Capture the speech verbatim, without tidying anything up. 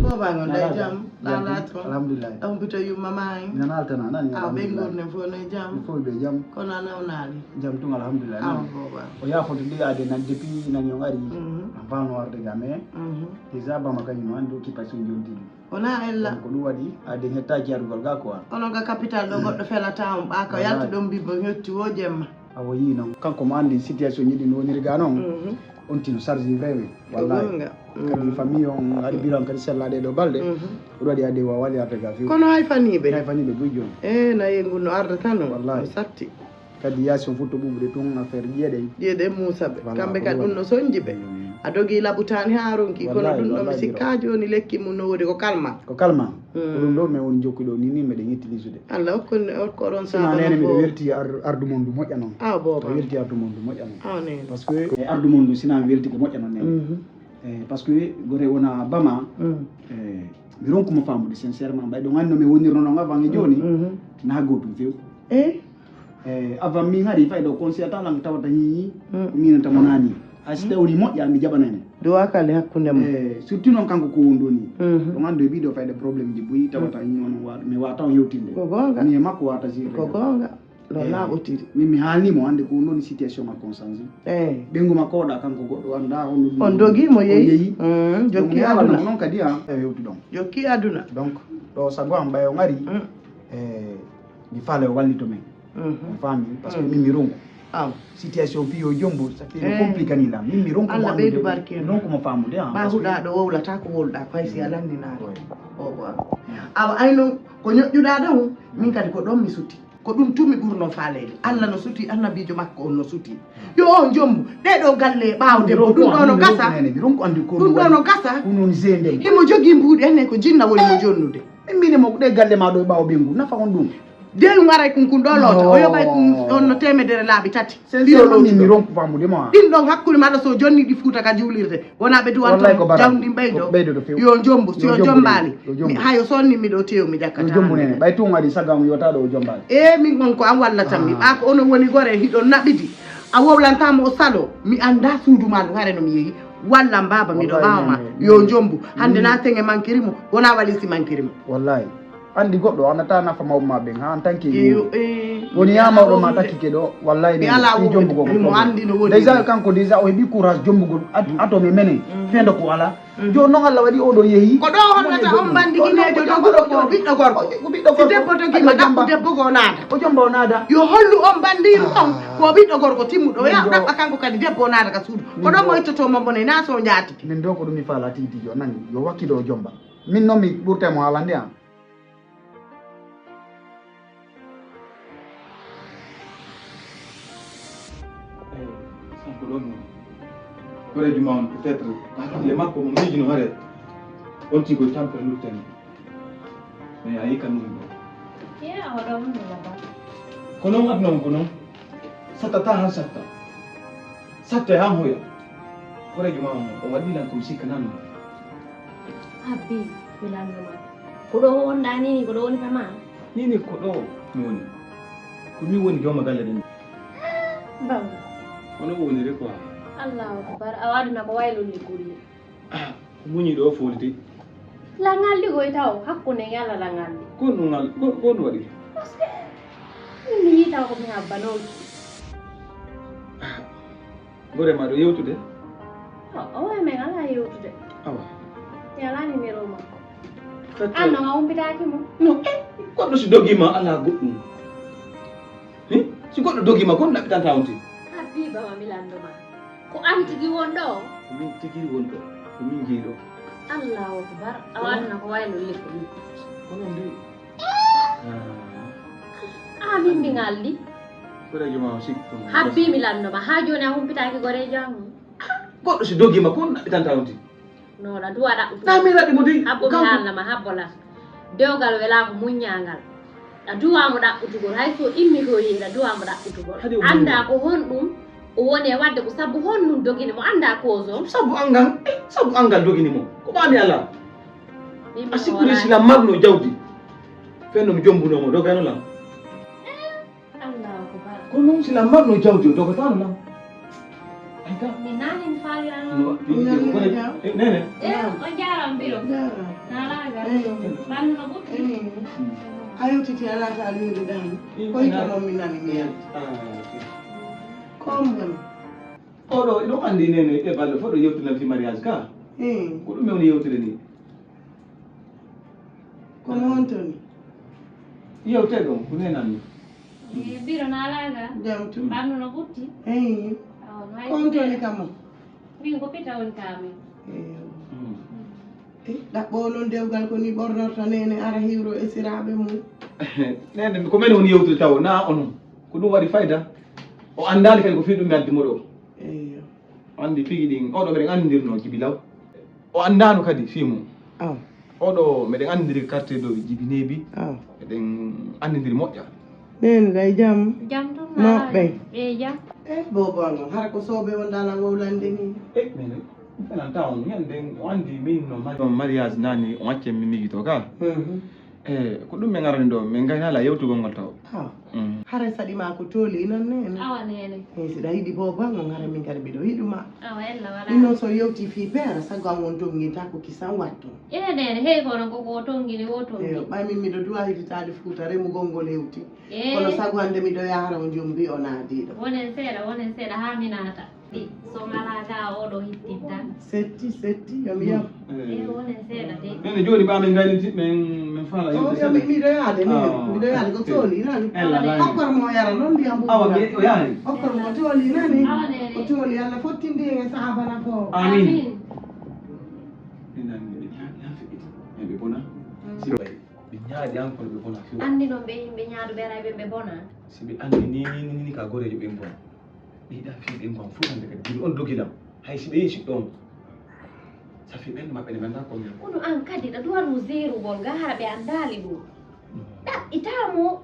Booba ngon day jam. Lalato. Alhamdulillah. Ɗon bito yumma mayi. Nana altana nani. Aw ɓe ngurne fof ne jam. Fof ɓe jam. Kono a nawnaali. Jam tun alhamdulillah. Aw booba. O yafoto de ade nan depuis nan yo ngari. An fano warde ga mais. Déjà bama kañum an do occupation jonti. Wona ella. Ko ɗum waɗi aden hettaaki arugol ga quoi. Onon ga capital ɗo goɗɗo felata on ɓaaka yalti ɗon mbimbo yotti wo jemma. Awo yii noon kanko mo anndi situation ji ɗin woniri ga noon. On tino charge vrai wi wallahi. Kadi famille on ari biro on kadi sellaade ɗo balɗe. Oɗo waɗi ade wa wali arde ga few. Kono hay faniɓe hay faniɓe buy jooni. E nayi ngun no arda tan o wallahi satti. Kadi yaasi on fof to ɓuuɓude tun affaire ƴeeɗen. Ƴeeɗen muusa ɓe kamɓe kadi ɗum no sonji ɓe. A dogi laɓutaani haa ronki kono ɗum ɗo mi sikka jooni lekki mum no woodi ko kalma. Ko kalma. Ko ɗum ɗo min woni jokkuɗo ni ni meɗen yetti lisude. Allah okkon okko oɗon sima nene miɗo welti ardu mon du moƴƴa noon. Aw booba welti ardu mon du moƴƴa noon. Aw nene parce que e ardu mon du sina mi welti ko moƴƴa noon nene. E parce que gore wona bama. E mi ronkuma famude sincèrement ɓay ɗo ganno mi wonirno noon avant e jooni. Na gootum few. E avant min hari fay ɗo conseil talan tawata hi ko minanta mo nani. Hay so tawni moƴƴa mi jaɓanani duwa kala e hakkunde mo. E surtout noon kanko ko won ɗo ni. Ɗum andu e ɓiɗo fayde probléme ji buyi tawata hi on mi wata on yewtinde. Ko gonga mi e makko wata jire ko gonga. No laaɓotiri min mi haalnimo hannde ko won ɗon situation makko on change. Eyi ɓeyngu makko oɗa kanko goɗɗo annda honno ɗum on dogi mo yeeyi. Jokki aduna noon kadi a e hewtuɗon jokki aduna. Donc ɗo sago am ɓay o ngari. E mi faala o wallito men. On faami parce que min mi ronku aw situation fii yo jombo ça fait no compliqué ni lam min mi ronku allah ɓeydu barke ronku mo faamude a ɓa huɗa ɗo wowlata ko wowluɗa ko hay si a lanninaɗo. Oɓo am awa ay noon ko ñoƴƴuɗa ɗon min kadi ko ɗon mi suti. Ko ɗum tumi ɓurno faalede allah no suti annabijo makko on no suti. Yo o jombo ɗeɗo galle ɓawo debbo ɗum ɗo no gasa. Ɗum ɗo no gasa. Himo jogii mbuuɗi enen ko jinna woni mo jonnude. Min mine mo ɗe galle ma ɗo e ɓawo ɓengu nafa on ɗum. Dewi ngaray kun kun ɗo loota o yoɓay kun on no temedere laabi tati. Sincèrement min mi ronku famude mo ɗin ɗon hakkunde maɗa so jonni ɗi fuuta ka juulirde wona ɓe duwanto jawdi ɓeydo. Yo jombo si o jombali hayo sonni miɗo tew mi jakkata. Jombo nene ɓay tun ari sagam yotade o jombali. E min on ko an wallata mi ɓa ko ono woni gore hiɗon naɓidi. A wowlantamo o salo mi anda suudu ma ndu hare no mi yeehi. Wallan baaba miɗo ɓawa ma yo jombo hande na teŋe mankiri mo wona walisi mankiri mo. Wallahi. Anndi goɗɗo annata nafa mawɓe ma ɓen haa tanki woni ya mawɗo ma takkike ɗo wallahi mi ala jombugo mo anndi no woni déjà kanko déjà o heɓi courage jombugol ato mi menen fendo ko ala. Joni noon allah waɗi oɗo yeehi ko ɗo hollata on bandi ginejo doguɗo ko ɓiɗɗo gorko si debbo dogima ɗaɓɓu debbo go naada o jomba o naada yo hollu on bandiru on ko ɓiɗɗo gorko timmuɗo ya ɗaɓɓa kanko kadi debbo o naada ka suudu ko ɗon mo ittoto mo mone na so jaati. Min do ko ɗum mi faala tigi tigi o nani yo wakkido o jomba. Min noon mi ɓurte mo haalande am. Sanko ɗon noon horeejo ma on peut-être hakkille makko mo miijino hare on tigi koye tampere luttani mais a yii kanum ɗo. Ko noon aduna on ko noon. Sattata han satta. Satte han hoya. Horeejo ma on o waɗi lan komi sikkanano. Abbi mi lanndoma ko ɗo wonɗa nini ko ɗo woni kama. Nini ko ɗo mi woni. Ko min woni jooma galle ɗen. Bam. Kono woniri quoi. Allahu akbar a waɗuna ko waylolli kulli. Ko muñi ɗo fooli de. Langal ɗi koye taw hakkunde yalla langal ɗi. Ko ɗum ngal ko ɗum waɗi. Parce que min mi yii taw ko mi habbanooki. Gore ma ɗo yewtude. O wawi men ala yewtude. Awa. Mi ala numéro makko. An non a umpitaki mo. No e goɗɗo si dogima ala goɗɗum. Si goɗɗo dogima kon ɗaɓɓitanta on ti. Habbiba ma mi lanndo ma. Ko an tigi won ɗo? Ko min tigi won ɗo. Ko min jeyi ɗo. Allahu akbar. A waɗana ko waylo lekko ɗum. Kono ndi. A min mi ngaldi. Korejo ma o sikku. Habbi mi lanndo ma ha joni a humpitaki gorejo am. Goɗɗo si dogima kon ɗaɓɓitanta on ti. No ɗa duwa ɗaɓɓutu. Na mi raɗi mo dey. Habbo mi haalna ma habbo lan. Dewgal wela ko muññangal. Ɗa duwa mo ɗaɓɓutugol hay so immi ko yehi ɗa duwa mo ɗaɓɓutugol. Anda ko honɗum o woni e wadde ko sabu honɗum dogini mo anda cause on. Sabu angal sabu angal dogini mo ko ɓami ala. A sikkuri sila marno jawdi. Fenno mi jombuno mo dogano lan. Allahu akbar. Ko noon sila marno jawdi o dogotano lan. A Min naane mi faalirano. No, ɗiɗi ɗiɗi, ko ne? Eh, nene? Eh, on jaaraama Biro. Jaaraama. Naalaagal. Eh. Banno no ɓutti. Eh. Mm. A yewtiti alaa ka luuruɗaa mi. Eh, ko hito noon mi nani mi yalti. Ah, ok. Ko on woni? Oɗo, ɗo anndi nene e balɗe fof ɗo yewtirnoo fi mariage ka. Eh. Ko ɗum mi woni yewtire ni. Ko mo on toni? Yewte ɗon, ko nenanmi. Eh, Biro naalaagal. Jam tun. Banno no ɓutti. Eyi. Awa, no hay ko on toni kam o? Min ko Pita woni ka min. Eyi. Mm. Eh, ɗaɓɓo noon dewgal ko ni ɓornorta nene ara hiwro e siraaɓe mum. Nene, ko men woni yewtude taw, na onon. Ko ɗum waɗi fayda. O anndaali kadi ko fii ɗum mi addi mo ɗo. Eyi. Anndi piiji ɗin, oɗo meɗen anndirnoo Jibi Law. O anndaano kadi fii mum. Aw. Oɗo meɗen anndiri quartier ɗo Jibi Neebi. Aw. Eɗen anndindiri moƴƴa. Nen lay jam. Jam tun moɓɓe. E jam. E bobo no hara ko soɓe on dala wowlande ni. E men fenan tawon ñande o anndi min no mari on mariage nani o acce mi miji to ka. Mhm. E ko ɗum min arani ɗo min gayna la yewtugol ngol taw. Ha. Mm. Hara saɗi ma ko tooli inan nene. Awa nene. E siɗa yiɗi bobo an on hara min kadi mbiɗo yiɗuma. Awa ella wala. Ɗum noon so yewti fii peera sago an on tonginta ko kisan wattu. E nene hey kono ko ko tongini wo tongi. Eyo ɓay min miɗo duwa hititaade fuuta remugol ngol hewti. E. Kono sago hannde miɗo yahara on jombi o naadiɗo. Wonen seeɗa wonen seeɗa haa mi naata. Ɗi so ngalaa ga oɗo hittinta. Setti setti yo mi yaw. E wonen seeɗa de. Ene jooni ɓa min gayniti min min faala yewde seeɗa. Miɗo yaade min miɗo yaade ko tooli nani. Ella nani. Hokkor mo yara noon ndiyam buuɗa. Awa mi o yaari. Hokkor mo tooli nani. Awa nene. Ko tooli Allah fottindi en e saabana ko. Amin. Amin. Min nani miɗo ñaaɗi han feƴƴiti. Men ɓe bona. Si ɓay ɓe ñaaɗi an kono ɓe bona few. Anndi noon ɓe yimɓe ñaadu ɓe ray ɓe ɓe bona. Si ɓe anndi ni ni ni ni ka goreejo ɓen bona. Ɓe yiɗa fii ɓen kon fof hannde kadi juri on dogilam. Hay si ɓe yehi siɗɗo on. Safi ɓen maɓɓe ne ngannda ko men. Kono an kadi ɗa duwanu zerugol ga hara ɓe anndaali ɗum. Ɗaɓɓitaa mo.